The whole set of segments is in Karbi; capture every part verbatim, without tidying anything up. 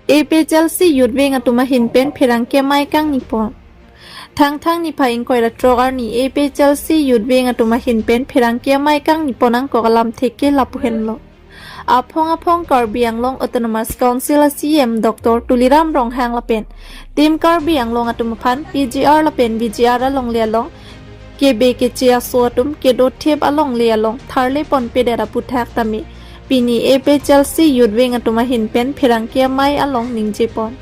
A P H L C Youth Wing atum ahin pen pherangke amei kangni pon. Thangthang niphai ingkoi ra throk arni A P H L C Youth Wing atum ahin pen pherangke amei kangni pon angkok alamthe ke lapu henlo. Aphong aphong Karbi Anglong Autonomous Council a C E M Doctor Tuliram Ronghang lapen Team Karbi Anglong atum aphan P G R lapen V G R alongle along kebe keche aso atum kedo thip alongle along tharle ponpedet aputhak tame pini A P H L C Youth Wing atum ahin pen pherangke amei along ningje pon.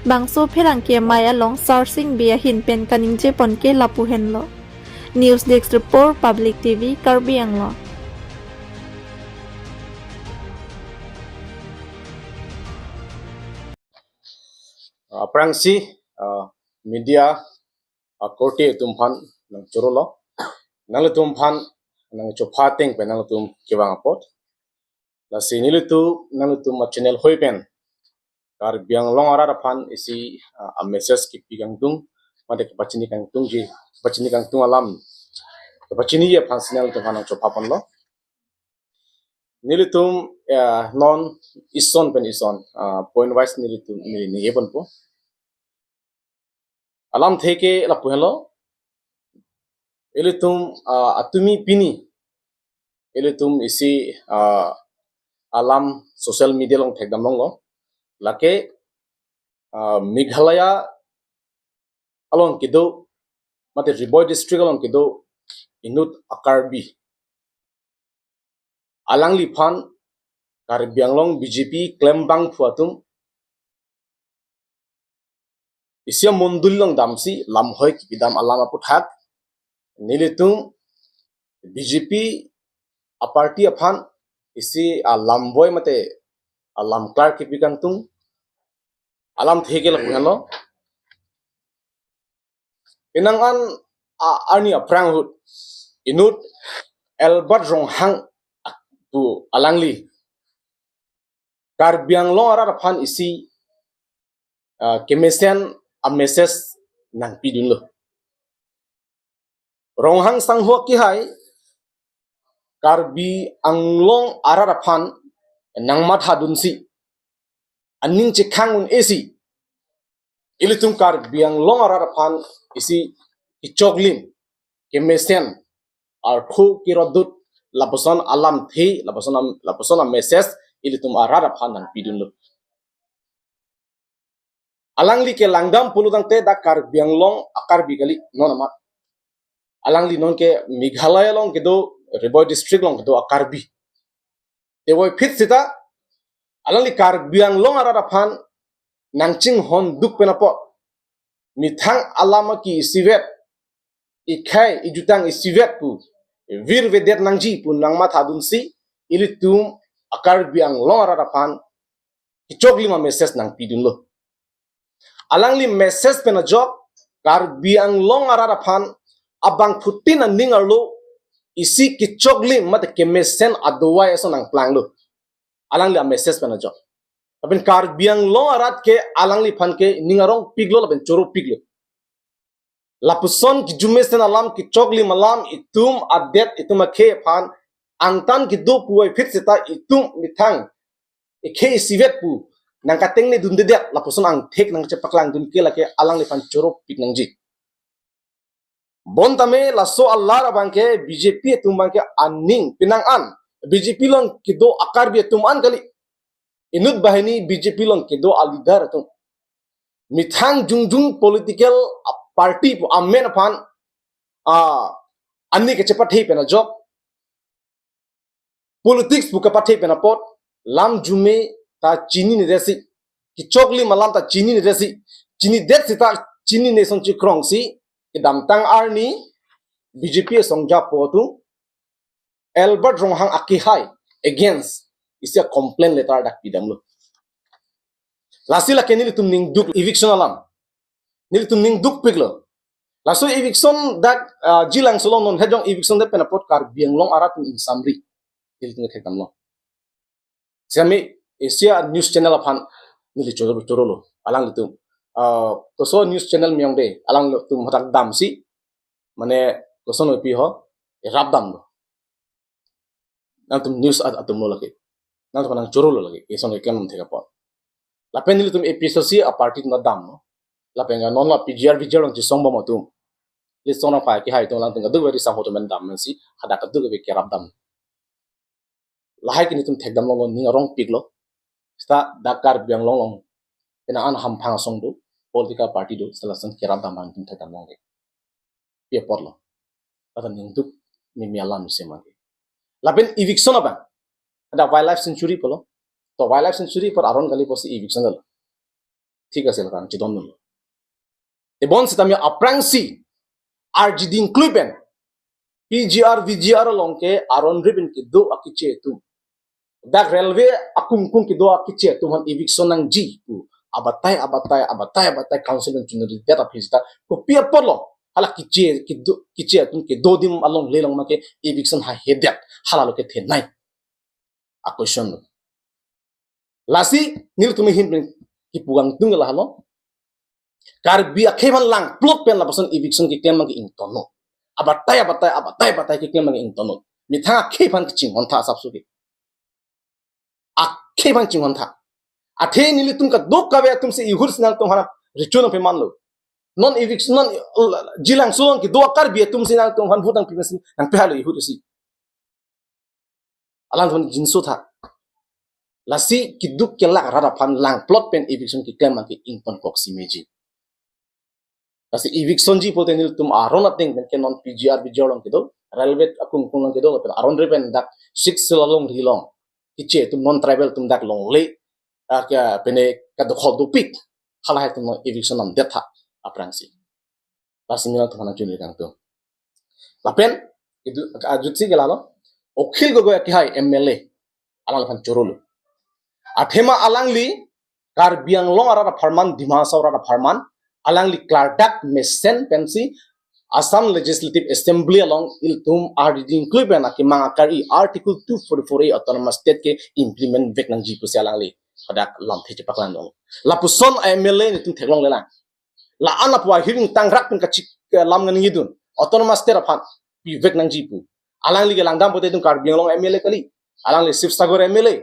Bangso pherangke amei along Sarsing Bey ahin pen kaningje pon ke lapu henlo. News Desk Report, Public T V, Karbi Anglong. Aphrangsi, ah, media akorte atum aphan nangchorolo. Nanglitum aphan nangchopha ateng pen nanglitum kevang apot. Lasi nelitum, nanglitum a-channel hoi pen Karbi Anglong arat aphan isi, ah, a-message kipi kangtung, mate kepachini kangtungji, kepachini kangtung alam, kepachiniji aphan si nanglitum aphan nangchopha ponlo. Nelitum, eh, non ison pen ison, ah, point wise nelitum, neli ningje ponpo. Alamthe ke lapu henlo. Ilitum, ah, atumi pini ilitum isi, ah, alam social media along thekdam longlo. Lake, ah, Meghalaya along kedo, mate Ri Bhoi district along kedo inut a-Karbi, alangliphan Karbi Anglong B J P klembangphu atum isi amondoli along damsi lamhoi kipidam alam aputhak nelitum B J P a-party aphan isi alamvoi mate alamklar kipi kangtung alamthe ke lapu henlo. Penang an a-, arni aphrang ahut inut Albert Ronghang pu alangli Karbi Anglong arat aphan isi, ah, kemesen a-message nangpidunlo. Ronghang sangho akehai Karbi Anglong arat aphan nangmathadunsi, aning chekhang un-esi, ilitum Karbi Anglong arat aphan isi kechoklim, kemesen, arthu kirodut, lapuson alamthe, lapuson am-, lapuson a-message ilitum arat aphan nangpidunlo. Alangli ke langdam pulo tangte dak Karbi Anglong a-Karbi kali, non amat. Alangli nonke Meghalaya along kedo, Ri Bhoi district along kedo a-Karbi. Tevoiphit seta, alangli Karbi Anglong arat aphan nangchinghonduk pen apot, methang alam aki isivet, ikhei ijutang isivet pu virvedet nangji pu nangmathadunsi, ilitum a-Karbi Anglong arat aphan kechoklim a-message nangpidunlo. Alangli message pen ajok, Karbi Anglong arat aphan abangphutin aning arlo isi kechoklim mate kemesen adovai ason nangplanglo. Alangli a-message pen ajok. Lapen Karbi Anglong arat ke alangliphan ke ning arongpiklo lapen choropiklo. Lapuson kejumesen alam, kechoklim alam, itum adet, itum akhei aphan angtan kedo puvoiphit seta itum methang ikhei isivet pu nangkatengnedundedet, lapuson angthek nangchepaklangdun ke lake alangliphan choropik nangji. Bontame laso alar abangke B J P atum abangke aning penang an, B J P along kedo a-Karbi atum an kali, inut banghini B J P along kedo a-leader atum, methang jongjong political party pu amen aphan, ah, ani kachepathe pen ajok, politics pu kapathe pen apot, lam arjume ta chininedetsi, kechoklim alam ta chininedetsi, chinidet seta chinine asonsi krongsi, kedamtang arni B J P asong japo atum Albert Ronghang akehai against isi a-complaint letter dak pidamlo. Lasi lake nelitum ningduk eviction alam. Nelitum ningdukpiklo. Laso eviction dak, ah, Jilangso along non hejong eviction det pen apot Karbi Anglong arat atum ingsamri. Nelitum thekdamlo. Sami Asia news channel aphan neli choro, chorolo. Alanglitum, ah, koso news channel miyong de, alanglitum hadak damsi, mane koson opi ho, erap damlo. Nangtum news at-, atumlo lake. Nangtum nangchorolo lake. Ison ke klemthek apot. Lapen nelitum A P H L C a party atum ta damlo. Lapen non la P G R V G R along chesong bom atum, list song nangpai kehai atum, alangtum kadokave riso atum damsi hadak kadokave kerap dam. Lahai ke nelitum thekdam longlo, ning arongpiklo. Seta dak Karbi Anglong along penang an hamphang asong do, political party do, seta lason kerap dam abang nelitum thekdam longle. Pi apotlo? Kata ningduk mimi alam isi mati. Lapen eviction abang, ada wildlife sanctuary pulo. To wildlife sanctuary apor aron kali pusi eviction dolo. Thik ase, lakan chedondunlo. Tebon sitame aphrangsi R G D include pen P G R V G R along ke aron ri pen kedo akeche atum, dak railway akungkung kedo akeche atum aphan eviction nangji pu abatai abatai abatai abatai council pen chunri det aphi seta kopi apotlo? Hala keche kedo, keche atum kedo adim alongle along ma ke eviction hahedet, halalo kethenei a question lo. Lasi nelitum ahin pen kipu kangtung ke lahelo. Karbi akhei aphan langplot pen lapuson eviction keklem abang ke ingtonlo. Abatai abatai abatai abatai keklem abang ke ingtonlo. Methang akhei aphan kachinghon tha asapso ke. Akhei aphan chinghon tha. Athe nelitum kadokave atum si ihur si nangtum hana richun ape manlo. Non eviction, non jilang sulon kedo a-Karbi atum si nangtum aphan vote nangpi mesen nangpehalo ihur si. Alangtum jinso tha. Lasi keduk kelak rat aphan langplot pen eviction keklem abang ke ington koksi meji. Lasi eviction ji pulote nelitum aron ateng pen ke non P G R V G R along kedo, railway akungkung along kedo, lapen aron ri pen dak Sixth Schedule alongri along keche atum, non tribal atum dak longle, ah, ke pene kadokhol dopik, halahai atum along eviction namdet tha aphrangsi. Lasi nelitum aphan chunri kangtung. Lapen itum ajutsi ke lahelo, Akhil Gogoi akehai M L A, alangli aphan chorolo. Athema alangli Karbi Anglong arat apharman, Dima Hasao arat apharman, alangli klardak mesen pensi Assam Legislative Assembly along ilitum R G D include pen akemang akari Article two forty-four A Autonomous State ke implement vek nangji pusi alangli hadak lamthe chepaklang dolo. Lapuson M L A nelitum theklonglelang. La-an lapu ahir ingtangrak pen kachik, eh, lam nangji dun. Autonomous State aphan pivek nangji pu. Alangli ke langdam pulote itum Karbi Anglong M L A kali. Alangli Sivasagar M L A.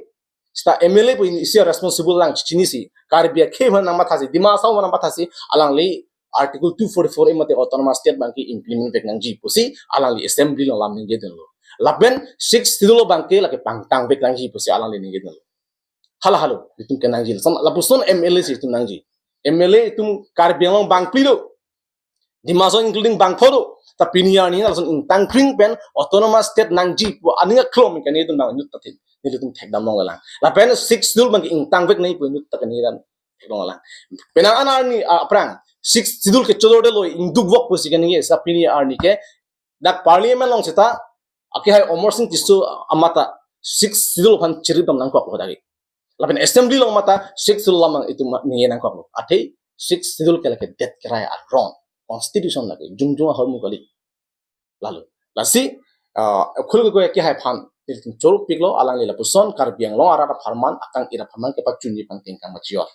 Seta M L A pu isi responsible lang chinisi. Karbi akhei aphan nangmathasi, Dima Hasao aphan nangmathasi, alangli Article two forty-four A mate Autonomous State abang ke implement vek nangji pusi alangli assembly along lam ningje dunlo. Lapen Sixth Schedule abang ke lake pangtang vek nangji pusi alangli ningje dunlo. Hala halo, itum kenangji. Lason, lapuson M L A si itum nangji. M L A itum Karbi Anglong bangphli do. Dima Hasao including bangpho do. Ta pini arni lason ingtangkring pen Autonomous State nangji pu aning aklong ke nelitum nang inut ta thin. Nelitum thekdam longlelang. Lapen Sixth Schedule abang ke ingtang vek nangji pu inut ta ke nelitum theklonglelang. Penang an arni, ah, aphrang Sixth Schedule ke chodor detlo, ingduk vok pusi ke nangji, seta pini arni ke dak Parliament along seta akehai Amarsing Tisso amat ta Sixth Schedule aphan chirip dam nangkoklo dak ke. Lapen Assembly along amat ta Sixth Schedule alam itum ningje nangkoklo. Athe Sixth Schedule ke lake det kerai arong, Constitution lake, jongjong ahormu kali. Lalu, lasi, ah, Akhil Gogoi akehai aphan nelitum choropiklo, alangli lapuson Karbi Anglong arat apharman, akang-ir apharman kepachunji pangting kangmachior.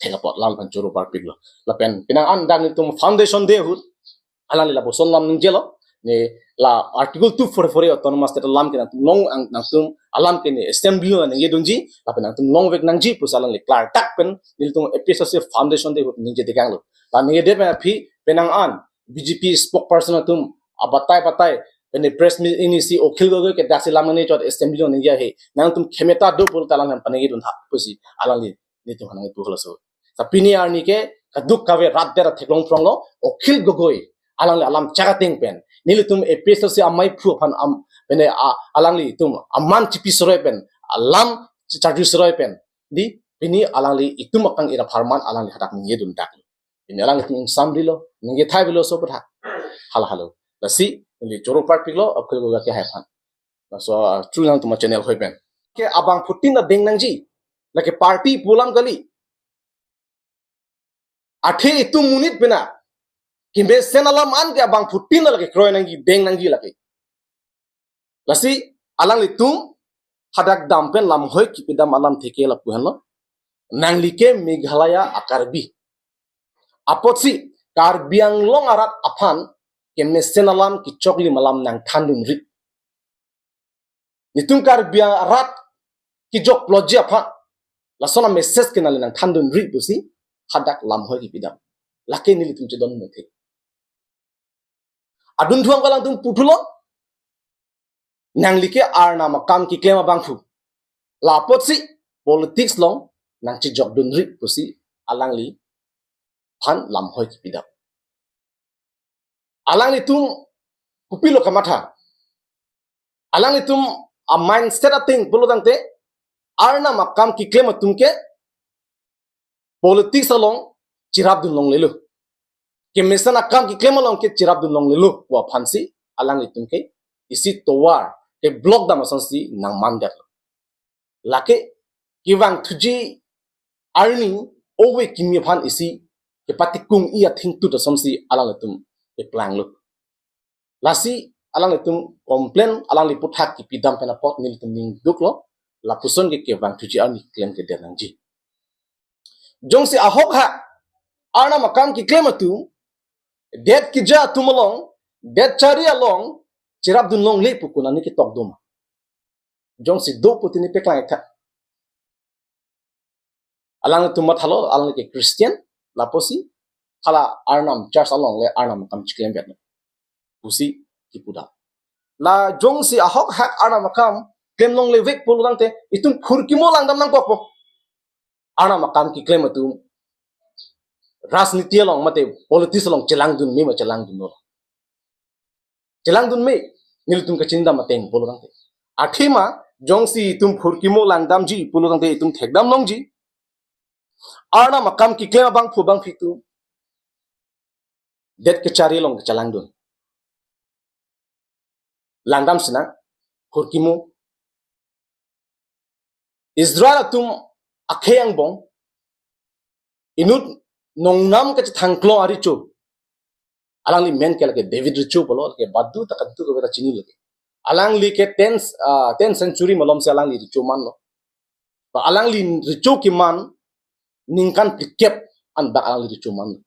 Thek apot alangli aphan choro parpiklo. Lapen penang an dak nelitum Foundation Day ahut alangli lapuson lam ningjelo. Ne la Article two forty-four A Autonomous State alam ke nangtum long ang, nangtum alam ke ne Assembly along ningje dunji, lapen nangtum longvek nangji pusi alangli klardak pen nelitum A P H L C Foundation Day ahut ningje dekanglo. La ningjedet pen aphi penang an B J P spokesperson atum abatai batai pene press meet inisi Akhil Gogoi ke daksi lam nangchot Assembly along ningje he, nangtum khemeta do pulote alangli aphan paningje dun tha pusi alangli nelitum aphan nangpu halaso. Ta pini arni ke kadokave rat det theklong phronglo, Akhil Gogoi alangli alam chak ateng pen nelitum A P H L C amaiphu aphan am, pene a, alanglitum aman chipi seroi pen, alam charju seroi pen, di pini alangli itum akang-ir apharman alangli hadak ningje dun dak. Pini alanglitum ingsamrilo, ningje thai bilo so botha. Hala halo. Lasi neli choro parpiklo Akhil Gogoi akehai aphan. Laso, ah, chu nangtum achannel hoi pen. Ke abangphutin ta deng nangji. Lake party pu alam kali. Athe itum monit pena kemesen alam an ke abangphutin ta lake kroi nangji, deng nangji lake. Lasi alanglitum hadak dam pen lamhoi kipidam alamthe ke lapu henlo. Nangli ke Meghalaya a-Karbi. Apotsi Karbi Anglong arat aphan kemesen alam, kechoklim alam nangthandunri. Nelitum Karbi arat kejok ploji aphan Lason a-message ke nangli nangthandunri pusi hadak lamhoi kipidam. Lake nelitum chedon muthe. Adun thuam kalang tum puthulo. Nangli ke Arnam akam keklem abangphu. Lapotsi politics along nangchejokdunri pusi alangliphan lamhoi kipidam. Alanglitum kopilo kamatha? Alanglitum a-mindset ateng pulotangte Arnam akam keklem atum ke politics along cherapdun longlelo. Kemesen akam keklem along ke cherapdun longlelo pu aphansi alanglitum ke isi tovar ke block dam asonsi nangmandetlo. Lake kevangthuji arni ove kimi aphan isi kepatikung-i athengtut asonsi alanglitum keplanglo. Lasi alanglitum complain, alangli aputhak kipidam pen apot nelitum ning duklo, lapuson ke kevangthuji arni klemkledet nangji. Jongsi ahok ha Arnam akam keklem atum, det keja atum along, det chari along cherapdun longle pu konatne ketok doma? Jongsi do pu tini peklang-ik tha. Alangtum mathalo, alangli ke Christian, lapusi hala Arnam church along le Arnam akam chiklemvek pusi kipudam. La jongsi ahok hak Arnam akam klem longlevek pulotangte itum phurkimo langdam nangkokpo. Arnam akam keklem atum rajniti along mate politics along chelangdun me ma chelangdunlo? Chelangdun me, nelitum kachinidam ateng pulotangte. Athema jongsi itum phurkimo langdamji pulotangte itum thekdam longji. Arnam akam keklem abangphu bangphi atum det kechari along kachelangdun. Langdam sinang, phurkimo. Israel atum akhei angbong inut nongnam kachethangklong arecho. Alangli men ke lake David Recho pulo, lake badu ta kadu kave ta chini lake. Alangli ke ten, ah, ten century malomsi alangli recho manlo. Ba alangli recho keman ningkan phlikep an bak alangli recho manlo.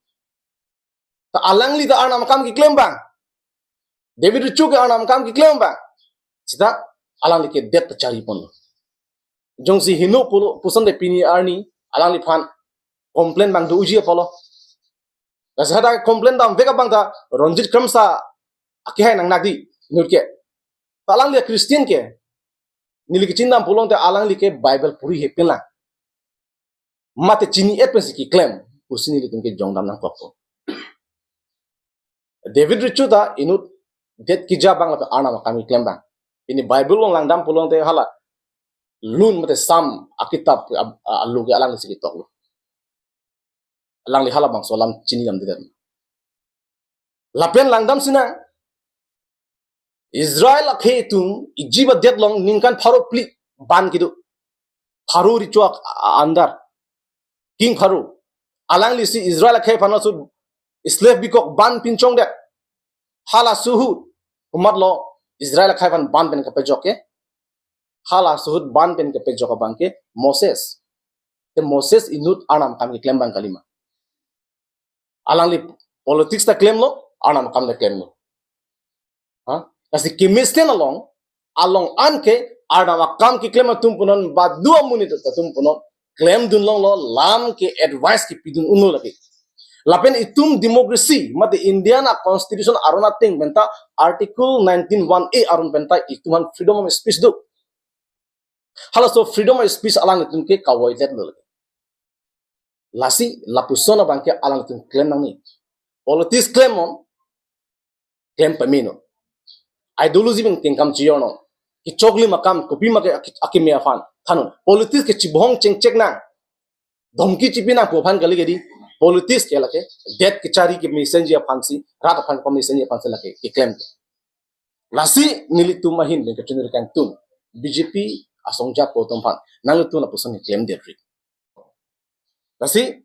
Ta alangli ta Arnam akam keklem abang. David Recho ke Arnam akam keklem abang. Seta alangli ke det ta chari ponlo. Jongsi heno pulo pusonte pini arni alangliphan complain abang do-uji apotlo. Lasi hadak complain damvek abang ta Ranjit Kramsa akehai nangnakdi inut ke. Ta alangli Christian ke. Neli kachinidam pulotangte alangli ke Bible puri hepinlang mate chini-et pensi keklem pusi nelitum ke jongdam nangkokpo. David Recho ta inut det keja abang lapen Arnam akam keklem abang. Pini Bible along langdam pulotangte hala Lun mate Psalm akitap a-, a-, alo ke alanglisi ketoklo. Alangli halabangso alam chinidamdedet. Lapen langdam sinang, Israel akhei atum Egypt adet along ningkan pharo phli ban kedo. Pharo recho ak-, a-, andar. King Pharo. Alanglisi Israel akhei aphan laso slave bikok ban pinchongdet. Halaso ahut komatlo Israel akhei aphan ban pen kapejok ke? Halaso ahut ban pen kapejok abang ke Moses. Te Moses inut Arnam akam keklem abang kalima? Alangli politics ta klemlo, Arnam akam ta klemlo. Ha? Lasi kemesen along, along an ke Arnam akam keklem atum punon, badu amonit atum punon klemdun longlo, lam ke advice kepidun unlo lake. Lapen itum democracy mate Indian a-constitution aron ateng penta Article nineteen one A aron penta itum aphan freedom of speech do. Halaso freedom of speech alanglitum ke kavoi detlo lake. Lasi lapuson abang ke alanglitum klem nangne. Politics klemnon, klem pamenon. Ideology pen kengkam cheyornon. Kechoklim akam, kopima ke aki-, akeme aphan thannon. Politics ke chibohong chengchek nang, dhomki chipi nang pu aphan kali ke di. Politics ke lake det kechari kemesenji aphansi, rat aphan kemesenji aphansi lake keklem ke. Lasi nelitum ahin pen kachiniri kangtung, B J P asong japo atum aphan nanglitum lapuson keklemdetri. Lasi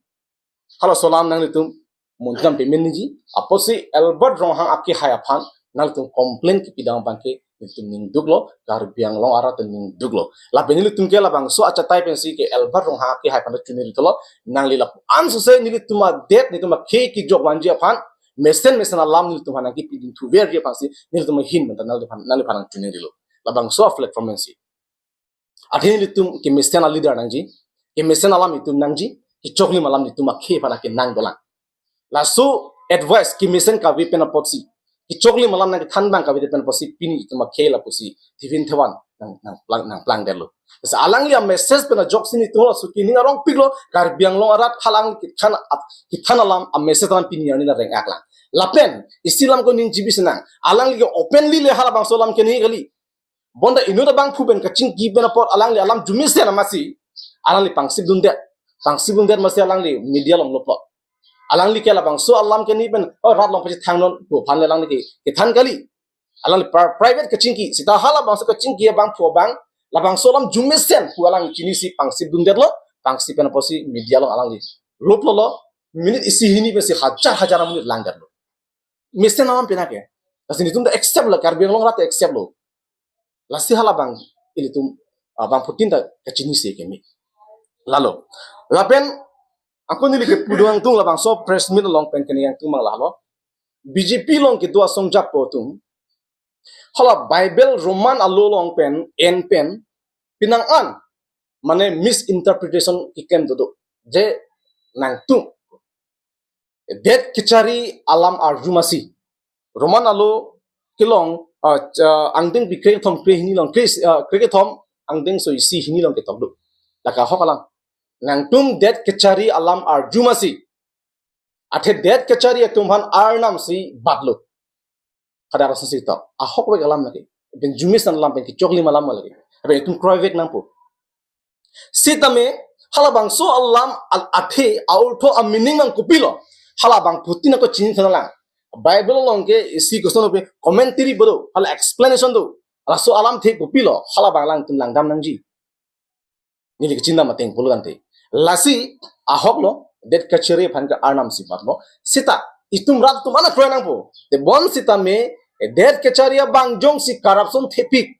halaso alam nanglitum muntham pemenji, apotsi Albert Ronghang akehai aphan nanglitum complain kepidam abang ke nelitum ning duklo, Karbi Anglong arat ning duklo. Lapen nelitum ke labangso achatai pensi ke Albert Ronghang akehai aphan chuniri tolo, nangli lapu ansose nelitum adet, nelitum akhei kejok vanji aphan, mesen mesen alam nelitum aphan nangkepidun thuverji aphansi nelitum ahin penta nangliphan, nangliphan nangchunirilo. Labangso platform pensi. Athe nelitum kemesen a-leader nangji, Kemesen alam itum nangji, kechoklim alam itum akhei aphan akenang dolang. Laso advice kemesen kave pen apotsi, kechoklim alam nangkethan abang kave pen apotsi pini itum akhei lapusi thivin thevan nang nang plang nang plangdetlo. Sa alangli a-message pen ajoksi nelitum laso kini arong piklo, Karbi Anglong arat halangli kethan, kethan alam a-message an pini arni na reng-aklang. Lapen isi alam ko ningjebi sinang. Alangli ke openly le halabangso alam keni kali. Bonta inut abangphu pen kachingki pen apot alangli alam arjumesen amatsi alangli pangsip dundet. Pangsip dundet amatsi alangli media along loplo. Alangli ke labangso alam keni pen, oh, rat along pachethangnon pu aphan le alangli ke kethan kali. Alangli pri-, private kachingki, seta halabangso kachingki abangphu abang, labangso alam arjumesen pu alang chinisi pangsip dundetlo, pangsip pen apotsi media along alangli loplo lo, minute isi hini pensi hajar hajar amonit langdetlo. Mesen alam pina ke. Lasi nelitum ta accept lo, Karbi Anglong rat ta accept lo. Lasi halabang ilitum, ah, bangphutin ta kachinisi keme. Lalo. Lapen ako neli kepu do-ang tung labangso press meet along pen keni-ang tung mang lalo. B J P along kedo asong japo atum, hala Bible Roman alo along pen, en pen, pinang an, mane misinterpretation keklem dodo. Je nangtum det kechari alam arju amatsi. Roman alo kelong, ah, ah, angdengpi krekethom krehini along, kre, ah, krekethom angdengso isi hini along ketok do. Lake ahok alam. Nangtum det kechari alam arju amatsi. Athe det kechari atum aphan Arnam si batlo. Kadar asonsi tok. Ahokvek alam lake. Pen arjumesen alam pen kechoklim alam lake. Pen itum kroivek nangpo. Sitame halabangso alam al athe aortho a-meaning nang kopilo. Halabangphutin ako chinithan lang. Bible along ke isi koson pe commentary bodo, hala explanation do. Laso alamthe kopilo, halabang alangtum langdam nangji. Neli kachinidam ateng pulo tangte. Lasi ahoklo, det kechari aphan ke Arnam si batlo. Seta itum rat atum ana kroi nangpo. Te bonsitame det kechari abang jongsi corruption thepik,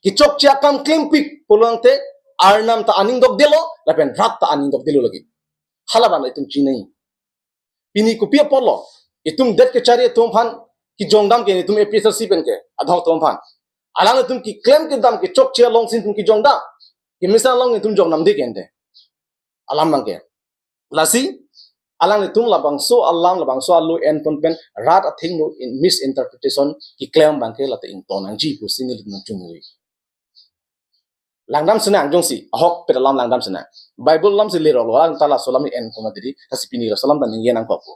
kechokche akam klempik pulo tangte Arnam ta aning dokdetlo, lapen rat ta aning dokdetlo lake. Halabang itum chinine. Pini kopi apotlo, itum det kechari atum aphan kijongdam ke, itum A P H L C pen ke, adhok atum aphan. Alanglitum keklem kedam kechokche alongsi itum kijongdam. Kemesen along itum jongdamde ke ante. Alam abang ke. Lasi, alanglitum labangso alam, labangso alo enpon pen, rat athengno in misinterpretation keklem abang ke lata ington nangji pusi nelitum nangchunri. Langdam sinang jongsi, ahokpet alam langdam sinang. Bible alam si leroklo, alang ta laso alam en koma diri, lasi pini laso alam ta ningje nangkokpo.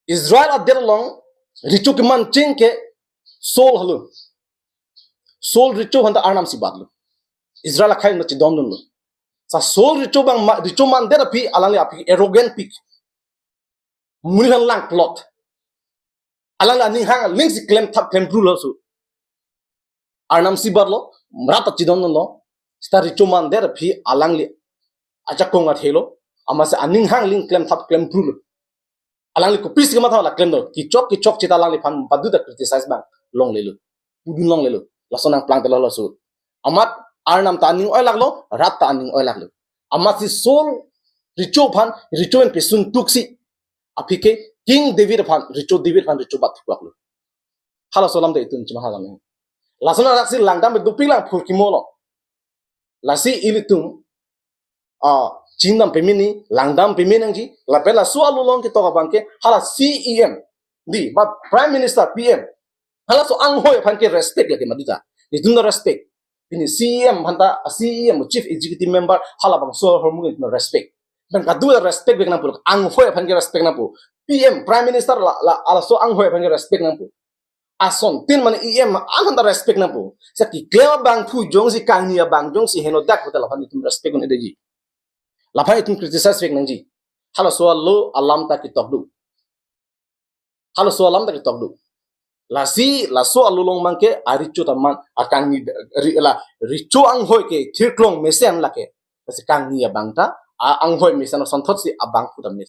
Israel adet along, recho keman cheng ke Saul helo. Saul recho aphan ta Arnam si batlo. Israel akhei na chidondunlo. Sa Saul recho abang ma, recho mandet aphi, alangli aphi arrogant pik. Monit aphan langplot. Alangli aning hang aling si klemthap klemprul laso. Arnam si batlo, rat ta chidondunlo, seta recho mandet aphi alangli ajakong athelo, amatsi aning hang aling klemthap klemprul. Alangli kopisi kamatha la klemdo, kechok kechokche ta alangliphan baduta criticize abang longlelo. Pudun longlelo. Laso nangplangdetlo laso. Amat Arnam ta aning oilaklo, rat ta aning oilaklo. Amatsi Saul recho aphan, recho en pesun tuksi. Aphi ke King David aphan, recho David aphan, recho bat thuaklo. Halaso alam ta itum chima halam. Laso nang raksi langdam dopik lang phurkimo lo. Lasi ilitum, ah, chinidam peme ni, langdam peme nangji, lapen laso alo along ketok abang ke, hala C E M, di, ba Prime Minister P M, halaso anghoi aphan ke respect lake maduta. Nelitum ta respect. Pini C E M aphan ta, C E M, Chief Executive Member, halabangso ahormu nelitum respect. Pen kadokave respect vek nangpo, anghoi aphan ke respect nangpo. P M, Prime Minister la, la, halaso anghoi aphan ke respect nangpo. Asontin mane E M aphan ta respect nangpo. Sa keklem abangphu jongsi kangni abang jongsi henodak puta laphan itum respect un-edetji. Laphan itum criticize vek nangji. Halaso alo alam ta ketok do. Halaso alam ta ketok do. Lasi, laso alo along abang ke arecho ta man, akangni ri-, la, recho anghoi ke thirklong mesen lake. Lasi kangni abang ta, a, anghoi mesen asonthotsi abangphu ta me-,